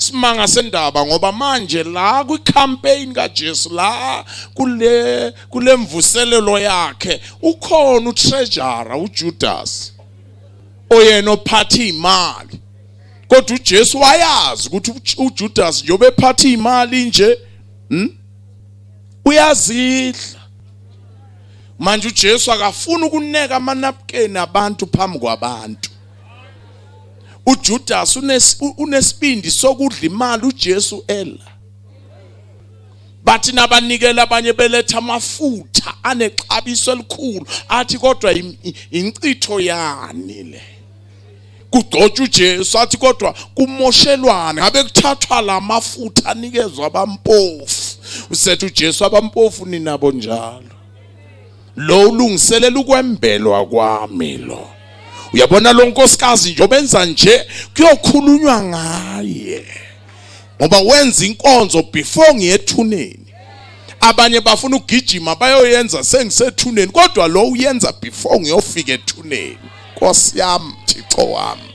Simanga sendaba, ngoba manje la kwicampaign kaJesu, la kule kulemvuselelo yakhe, ukhona utreasurer uJudas oyena ophatha imali. Kodwa uJesu wayazi ukuthi uJudas njengoba ephatha imali nje, Uyazidla. Manje uJesu akafuni ukuneka amanapukeni abantu phambi kwabantu. uJudas unesibindi sokudla imali uJesu ela. Bathi nabanikela abanye beletha amafutha anexabiso elikhulu, athi kodwa incitho yani le. Kugcotshwa uJesu, athi kodwa kumoshelwane, ngabe kuthathwa lamafutha anikezwa abampofu. Usethi uJesu, abampofu ninabo njalo. Lo ulungiselela ukwembelwa kwami lo. Uyabona lo nkosikazi njengoba enza nje, kuyokhulunywa ngaye ngoba wenza inkonzo before ngiyethuneni. Abanye bafuna ukugijima bayoyenza sengisethuneni, kodwa lo uyenza before ngiyofika ethuneni. Nkosi yami, Thixo wami.